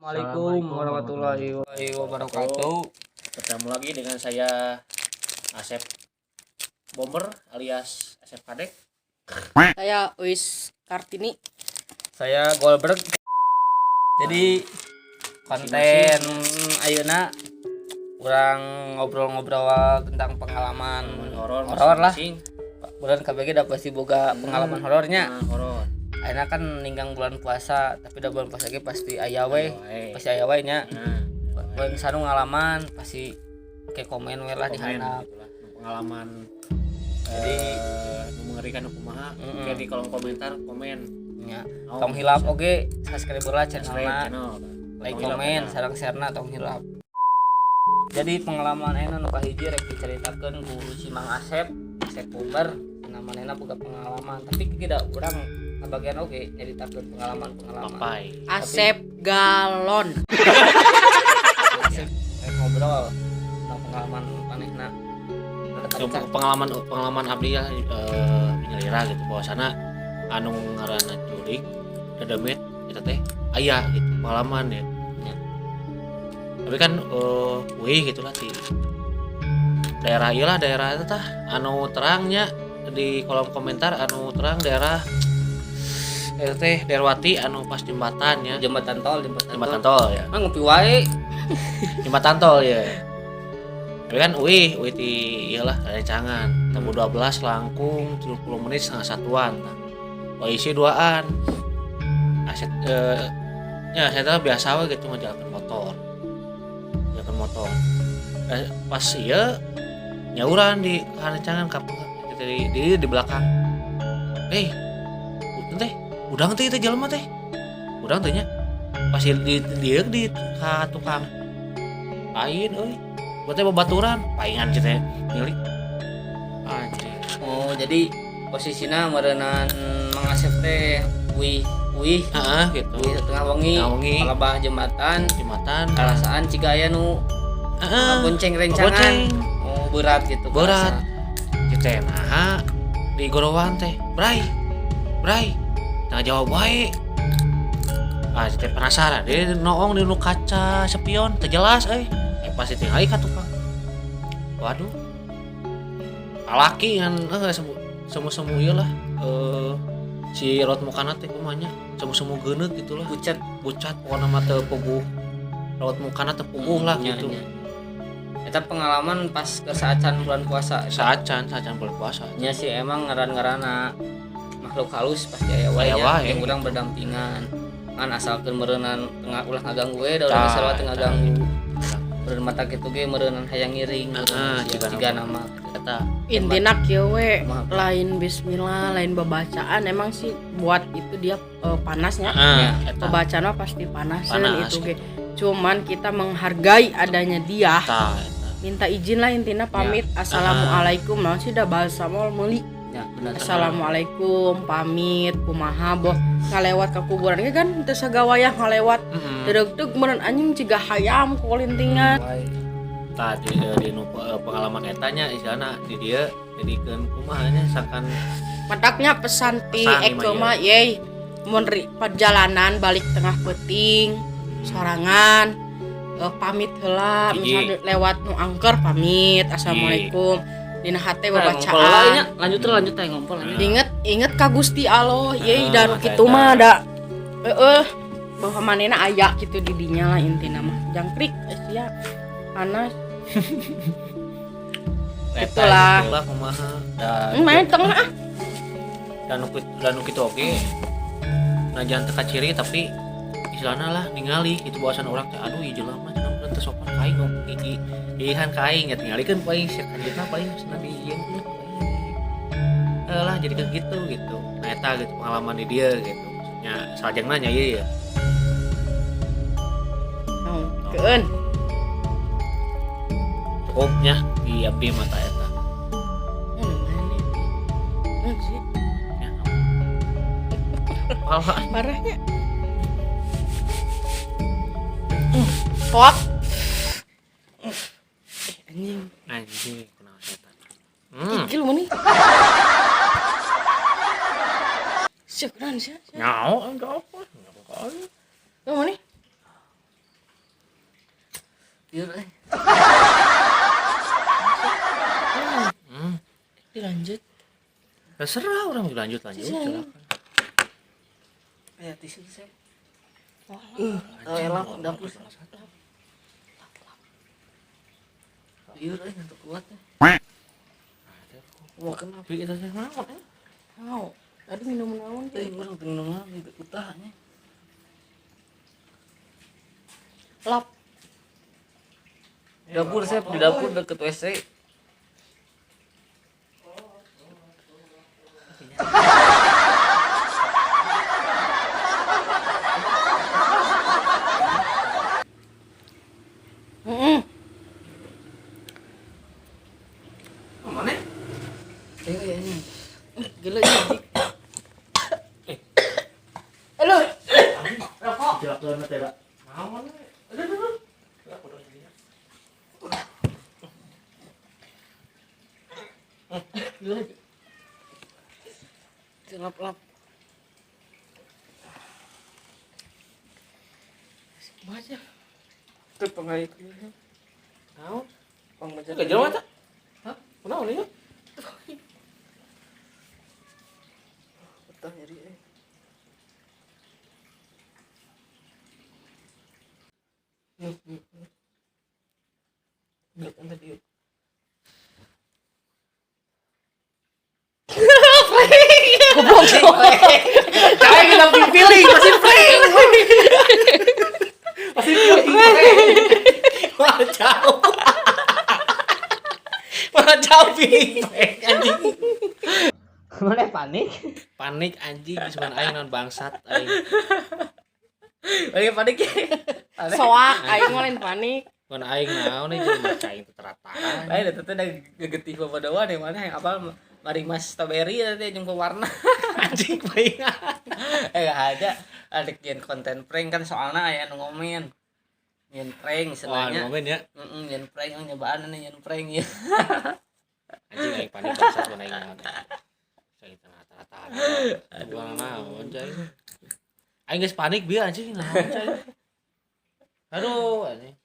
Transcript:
Assalamualaikum warahmatullahi wabarakatuh. Bertemu lagi dengan saya, Asep Bomber alias Asep Kadek. Saya Uis Kartini. Saya Goldberg. Jadi konten ayeuna urang ngobrol-ngobrol tentang pengalaman horor. Horor lah. Masing-masing. Bulan KBG udah pasti boga pengalaman horornya. Nah, horor. Ayeuna kan ninggang bulan puasa, tapi dah bulan puasa ge pasti aya we. Wae. Pasti aya we nya. Nah, Bulan sanu ngalaman pasti kayak komen we lah di komen handap. Gitu lah. Pengalaman Jadi- nu mengerikan nu kumaha, kayak di kolom komentar komen. Nya. Oh, Tong hilap oge subscribe lah subscribe channelna. Channel. Like, Tong hilap, komen, ya. sareng share-na tong hilap. Jadi pengalaman ayeuna nu kahiji rek diceritakeun ku si Mang Asep, Asep Bomber, namanya boga pengalaman, tapi tidak urang ngabagian oge nyaritakeun pengalaman-pengalaman. Papai. Asep Galon. Asep rek ngobrol tentang pengalaman manehna. Pengalaman pengalaman abdi ya, nyalira gitu, bahwasana anu ngaranna jurig, dedemit eta teh aya gitu pengalaman ya. Ya. Tapi kan wih gitulah di daerah ieu lah, daerah itu tah anu terangnya di kolom komentar, anu terang daerah itu teh Derwati anu pas jembatan ya. Jembatan tol, jembatan, Jembatan tol ya. Mah ngopi wae. Jembatan tol ya. Tapi kan wih wih di iyalah rencangan tamu 12 langkung 70 menit setengah satuan tah. Polisi duaan aset ya saya tuh biasa we gitu ngejalankan motor, ngejalankan motor. Eh, pas iya nyauran di rencangan kap di belakang, eh teh udang teh itu jelema teh udang teh nya pas di ka tukang lain euy, buat teh babaturan paingan teh milik anjing. Oh, jadi posisinya meureunan Mang Asep teh wih wih Heeh, gitu. Wih tengah wengi. Tengah wengi. Palebah jembatan. Jembatan. Karasaan ciga aya nu bonceng rencangan. Bonceng. Oh, berat gitu Berat. karasa. Kita nah di gorowan teh bray bray, nah jawab wae. Ah, teh penasaran dia noong di nu kaca spion teu jelas euy. Eh, pasti tinggal ka tukang, waduh, lalaki kan semu semu semu ieu lah, si rot mukana teh kumaha nya, semu semu geuneut gitu lah. Pucat. Pucat pokona mah, teu puguh raut mukana, teu puguh lah Nya, gitu. Nya. Eta pengalaman pas ke saacan bulan puasa. Saacan saacan bulan puasa. Nya sih emang ngaran-ngaranna makhluk halus pasti aya wae Aya nya wae. Yang urang berdampingan kan asalkeun meureunan tengah ulah ngaganggu we da urang Tah, sarua teu tah. ngaganggu. Meureun mata kitu ge meureunnan hayang ngiring. Heeh, jiga jiga nama. Eta. Intina kieu we, Kumaha? Lain bismillah, lain babacaan, emang sih buat itu dia panasnya. Heeh, eta. Babacaan mah pasti panasan Panas itu ge. gitu. Cuman kita menghargai adanya dia. Tah, eta. Minta izin lah intinya, pamit, assalamualaikum, naon sih da bahasa mah meuli. Ya, benar. Assalamualaikum, pamit, kumaha boh ngalewat ke kuburan ge kan teu sagawayah ngalewat. Heeh. Deuk-deuk meureun anjing ciga hayam kulintingan. Wae. Tah di nu pengalaman eta nya istilahna di dieu jadikeun kumaha nya sangkan. Mataknya pesan ti Pesan Eke mah, mah yey, mun perjalanan balik tengah peuting sorangan, pamit heula. Hiji. Misalnya lewat nu angker pamit assalamualaikum dina hate Nah, ngompol lah babacaan. Nya. Lanjut lanjut teh ngompol lanjut. Inget inget ka Gusti Allah yey, Ah, dan eta. kitu mah da heeh bahwa manehna aya gitu di dinya lah intina mah. Jangkrik sia panas. Eta Itulah. gitu lah kumaha da. Main tengah ah. Dan nu kitu oge najan teu kaciri tapi istilahna lah ningali gitu bahasan orang teh, aduh ieu jelema cenah teu sopan ka aing, ngomong hiji ihan ka aing ya, tingalikeun paling sia kanjutna paling cenah di ieu lah jadi kayak gitu gitu. Nah, eta gitu pengalaman di dia gitu maksudnya salajengna nya ieu ya. Oh, keun. Cukupnya di abdi mata eta. Mana sih? Ya alah. Parahnya. Pok. Eh, anjing. Anjing kunaon setan. Gigil meni. Syukran sih. Nyao enggak apa. Nyao. Kamu nih? Liur eh. Dilanjut. Terserah orang lanjut lanjut. Silakan. Ya tisu sih. Oh, elap dapur. Liur eh untuk kuat. Mau kenapa? Kita teh naon? Mau. Tadi minum naon teh? Urang teu minum naon di utahnya. Lap. Dapur saya di dapur deket WC. Mana? Ayo gila ini. Halo. Rokok. Jelas teh, Pak. Naon? Aduh. Gila. Lap-lap. Baca. Itu pengait. Naon? Pang baca. Enggak jelema eta? Hah? Kunaon ieu? Betah nyeri eh. Yuk, yuk. Yuk, tadi yuk. Goblok. Cai kita pilih masih prank. Masih prank. Malah jauh. Malah jauh pilih prank anjing. Mana panik? Panik anjing cuman aing naon bangsat aing. Lagi panik ya. Soak aing mah lain panik. Mun aing naon ieu jeung maca aing teh terataan. Lain eta teh da gegetih babadoan yang mana yang apal mari mas strawberry teh jeung pewarna. Anjing paling. Ada ada kian konten prank kan soalna aya nu ngomen. Nyen prank Wah, senanya. ngomen ya. Heeh, nyen prank nyobaan nyen prank ya. Anjing aing panik bangsat mun aing naon. Saya terataan. Aduh naon cai. Aing geus panik bieu anjing naon cai. Aduh anjing.